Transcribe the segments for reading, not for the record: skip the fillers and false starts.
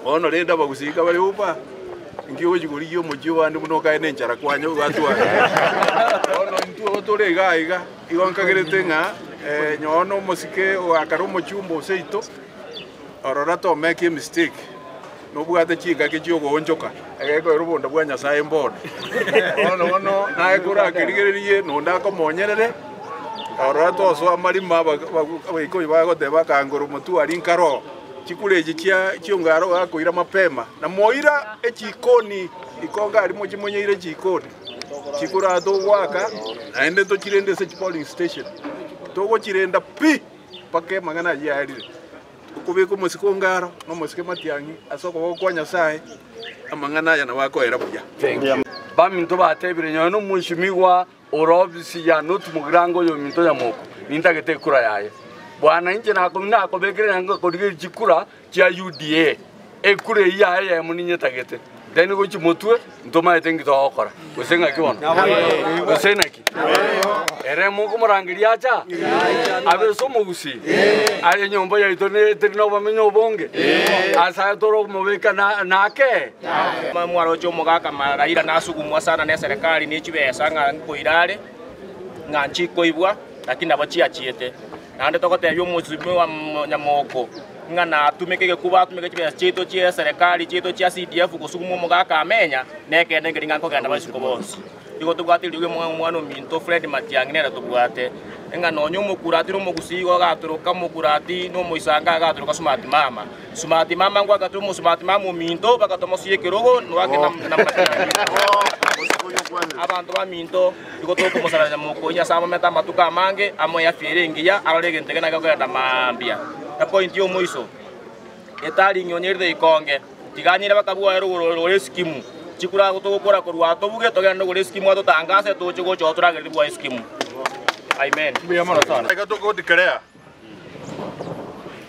Bono rende abagusii kabare upa, inki ogochia korigia omochie obande buna okae nenchara kwanya ogatware. Bono intwe igo tore iga aiga, igo nkagerete ng'a nyowe na omosike oakare omochumba o seito, orora tomake emistake, nobwate chingaki chiogoonchoka, egekoera obonda bwa Nyasaye mbono. Bono bono naye korakerigererie nonde akomonyerere, orora tosoa amarimo abaikoyo bagoteba akangora omotwari nkaro. Chikura echi chia chiongaro gakoira mapema, na moira echikoni ikongo aria mochimonyeire echikoni chikura togoaka naende tochirende ase chipolling station togochirenda pi mpaka amang'ana ayio aerire. Okobeka omosike ongaro na omosike matiang'i ase okoboko kwa Nyasaye amang'ana aya nabo akoera buya. Baminto batebire, Nyowe nomweshimigwa ore ofisi ya North Mugirango oyominto Nyamoko, nintagete ekura yaye. Bwana inche nakobekire nyango ngakorigereria chikura chia UDA, ekura eyio yaye eyemo ninyetagete. Then gochia motwe ntomaete nki togokora, gose ng'aki bono? Gose naki? Ere mokomorangeria acha? Abe ase omogusii? Aye enyomba yaito teri nobomenyo obonge? Ase aya toromobeka nake? Mwaroche omogaka Raila nasugumwa sana neserekari ne chibesa ng'a nkoira are, ng'a nchikoibwa, lakini nabo chiachiete. Naende togotebia omosubima Nyamoko ng'a natumeke egekuba atumeke chibesa chiaito chia eserekari chiaito chia CDF gosuguma omogaka Amenya, nekeene nkeri ng'a nkogenda baisiko bonsi. Igo tobwate eriogi omwana ominto Fred Matiang'i nere tobwate, ng'a nonya omokurati na omogusii igo agatoroka omokurati na omoisango agatoroka Smart Mama. Smart Mama ngwakatwe omosmart mama ominto bakatomosia ekerogo noake na Matiang'i. Abanto baminto igo tokomosabera Nyamokoyi Nyasae amomete amatuko amange, amoe afya ere engiya, arore egento eke naki gekogenda mambia. Epoint ya omoiso, etari ing'onye erite ikonge. Tiga nyire bakabua rogoro rore esikimu, chikura togokora korwa atobuge togende rogoro esikimu atotangase toche gocha oo toragereri bwa esikimu. Amen. Mbuya mono sana. Iga togo declare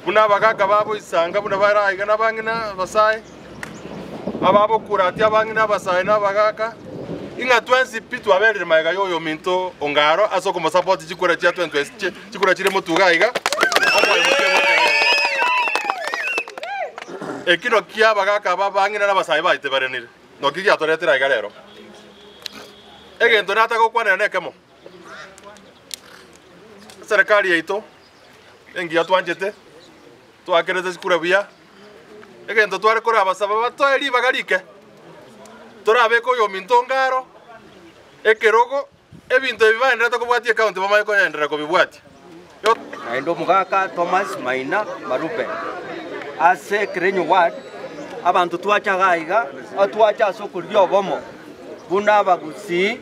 buna abagaka babo isanga buna bare aiga na abang'ina abasae, ababokura ati abang'ina abasae na abagaka, ing'a twensi pi twaberire magega ya oyominto Ongaro ase okomosupport chikura chia 20 chikura chire motuga aiga, omoyo mokia bw'ekeene. Ekino ki'abagaaka aba abang'ina na abasae baiteberenire, naki giatoretire aiga rero. Egento natagokwanera nekemo, eserekari yaito engiya twanchete, twakerete chikura buya, egento tware korabasaba batoe ribaga rike, torabeke oyominto ngaro, ekerogo. Ebinto ebi baenderete kobwatia ekaunti bamanye koyenderera kobibwatia. Naende omogaka Thomas Maina Marupe ase Ekerenyo Ward, abanto twacha iga iga, twacha ase okorigia obomo buna abagusii,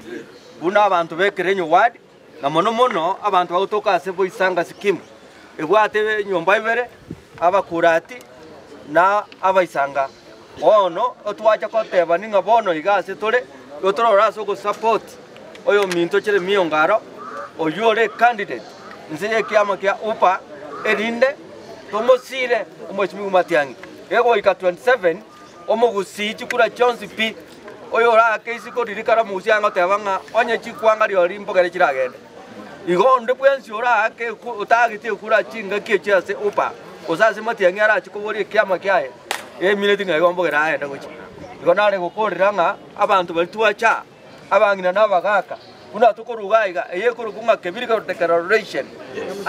buna abanto ba Ekerenyo Ward, na mono mono abanto bagotoka ase Boisanga Scheme, ebwate enyomba ibere, abakurati na abaisanga. Bono twacha kotebani ng'a bono iga ase tore, igo torore ase ogosupport oyominto Jeremiah Ongaro, oyio ore ecandidate inse y'ekiama kia UPA, erinde tomosire omweshimiwa Matiang'i. Gegoika 27, omogusii chikura chionsi pi, oyorake isiko riria kare omogusii agoteba ng'a onye chikwanga rirorio mbogere chiragende. Igo onde bwensi oraake otagete ekura chingaki echio ase UPA, gose ase Matiang'i arache koboria ekiama kiaye, emineti ng'a igo mbogere aende gochia. Igo nare gokorera ng'a abanto baria twacha, abang'ina na abagaaka, buna tokoruga aiga, eye ekorokwa ng'a Kebirika Declaration,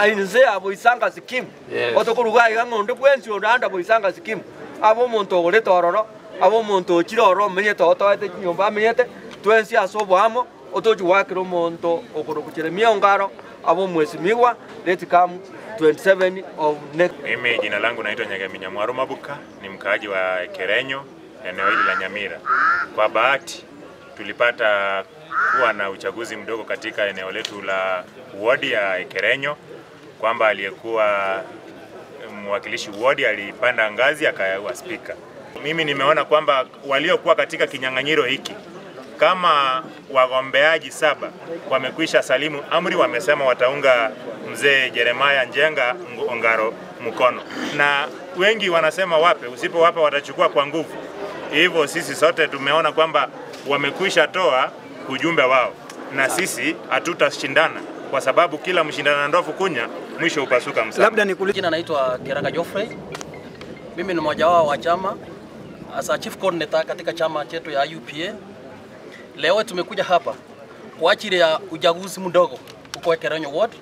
inse ya Boisanga Scheme, otokoruga aiga ng'a onde bwensi ore under Boisanga Scheme, abe omonto ogorete ororo, abe omonto ochire ororo omenyete oo toete chinyomba amenyete, twensi ase oboamo, otochie goakera omonto okorokwa Jeremia Ongaro abe omwesimigwa, let come 27 of next. Mimi jina langu naitwa Nyagemi Nyamwaro Mabuka, ni mkaaji wa Kerenyo, eneo hili la Nyamira. Kwa bahati tulipata kuwa na uchaguzi mdogo katika eneo letu la wodi ya Kerenyo, kwamba aliyekuwa mwakilishi wodi alipanda ngazi akawa spika. Mimi nimeona kwamba waliokuwa katika kinyang'anyiro hiki kama wagombeaji saba wamekwisha salimu amri, wamesema wataunga mzee Jeremiah Njenga Ongaro mkono, na wengi wanasema wape, usipowapa watachukua kwa nguvu. Hivyo sisi sote tumeona kwamba wamekwisha toa ujumbe wao, na sisi hatutashindana kwa sababu kila mshindana ndofu kunya mwisho upasuka msana. Labda nikuulize. Jina naitwa Keraka Geoffrey. Mimi ni mmoja wao wa chama As a chief coordinator katika chama chetu ya UPA, leo tumekuja hapa kwa ajili ya uchaguzi mdogo huko Ekerenyo Ward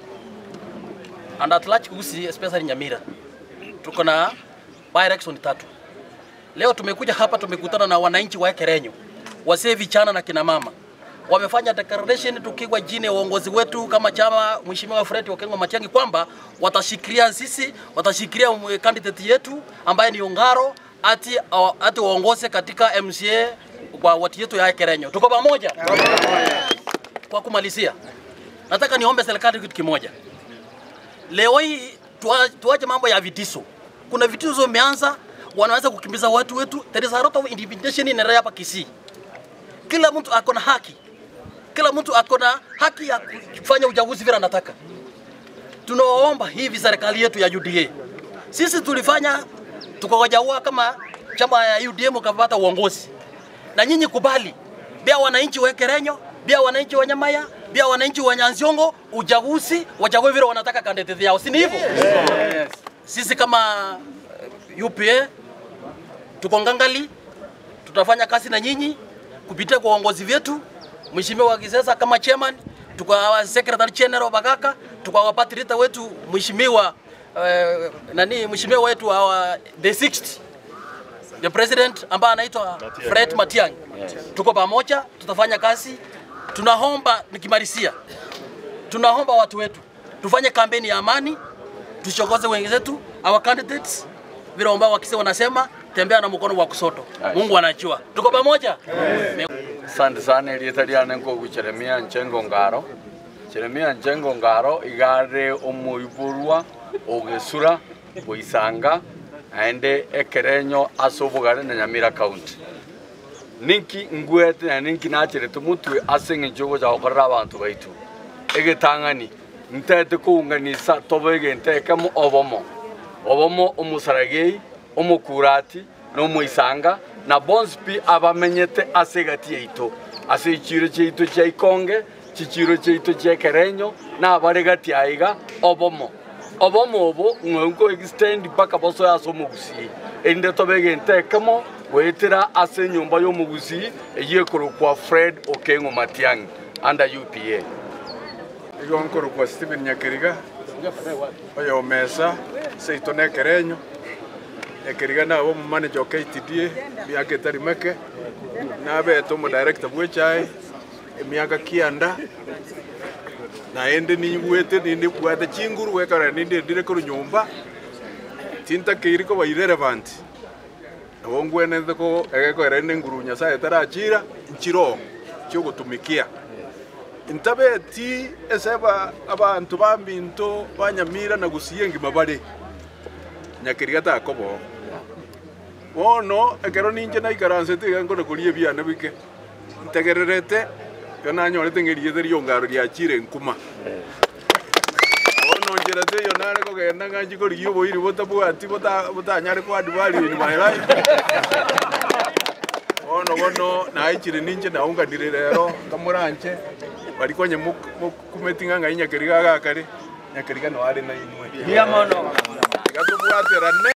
and at large Gusii, especially Nyamira. Tuko na by election tatu. Leo tumekuja hapa, tumekutana na wananchi wa Ekerenyo, wasee, vijana na kina mama wamefanya declaration tukiwa chini ya uongozi wetu kama chama, Mheshimiwa Fred Okengo Matiang'i, kwamba watashikilia sisi, watashikilia candidate yetu ambaye ni Ongaro ati, ati waongoze katika MCA kwa wati yetu ya Ekerenyo. Tuko pamoja. Kwa kumalizia, nataka niombe serikali kitu kimoja. Leo hii tuache mambo ya vitisho. Kuna vitisho vimeanza, wanaweza kukimbiza watu wetu. There is a lot of intimidation inaendelea hapa Kisii. Kila mtu ako na haki, kila mtu ako na haki ya kufanya uchaguzi vile anataka. Tunawaomba hivi serikali yetu ya UDA, sisi tulifanya tukawajaua kama chama ya UDA mkapata uongozi, na nyinyi kubali bia wananchi wa Ekerenyo, bia wananchi wa Nyamaya, bia wananchi wa Nyansiongo uchaguzi, wachague vile wanataka candidate yao, si ni hivyo? Yes. Sisi kama UPA tuko ngangali, tutafanya kazi na nyinyi kupitia kwa uongozi wetu, Mheshimiwa Kisesa kama chairman, tuko our secretary general Bagaka, tuko our party leader wetu Mheshimiwa nani Mheshimiwa wetu our the sixth the president ambaye anaitwa Fred Matiang'i. Tuko pamoja, tutafanya kazi. Tunaomba, nikimalizia, tunaomba watu wetu tufanye kampeni ya amani, tuchokoze wenzetu our candidates vile ambao wakisi wanasema tembea na mkono wa kusoto. Mungu anajua. Tuko pamoja. Asante sana erieta riane nkogu Jeremia Nchengo Ngaro. Jeremia Nchengo Ngaro igare omoiborwa ogesura boisanga aende Ekerenyo ase obogare na Nyamira County. Ninki ngwete na ninki nacherete motwe ase eng'encho ogocha gokorera abanto baitu. Egetang'ani ntete kounganisa tobe egento ekemo obomo. Obomo omosaragei, omokurati na omoisanga na bonsi pi abamenyete ase egati yaito ase echiro chiaito chia Ikonge, chichiro chiaito chia Ekerenyo na abare gati aiga obomo. Obomo obo ng'we nko extend mpaka bosoe ase omogusii erinde tobe egento ekemo goetera ase enyomba ya omogusii eywo ekorokwa Fred Okengo Matiang'i under UPA. Igo nkorokwa Stephen Nyakeriga, oyo mesa seito na Ekerenyo. Nyakeriga nabo omomanager o KTDA emiaka etari meke, nabete omodirector bwa echae emiaka kianda, naende niigwete ninde bwate chinguru gwekora ninde ndire korwa nyomba, tintakeiri koba irrelevant. Nabo ngwenete ko egekoera inde nguru Nyasaye tarachira, nchiro chiogotumikia. Ntabeti eseba abantu baminto banyamira na Gusii engima bare Nyakeriga takobo. Bono ekero ninche naikaransete iga nkona koria ebiana bike ntegererete igo nanyorete ng'eriete riongaro riachire nkuma. Bono ncherete eyo nare kogenda ng'anchi korigia oboiri botabwati botanyare ko add value in my life. Bono bono naichire ninche naunganire rero kamoranche bari konye mokumeti ng'a ng'ai Nyakeriga agakare Nyakeriga noare nainwe. Mbuya mono. Iga tobwaterane.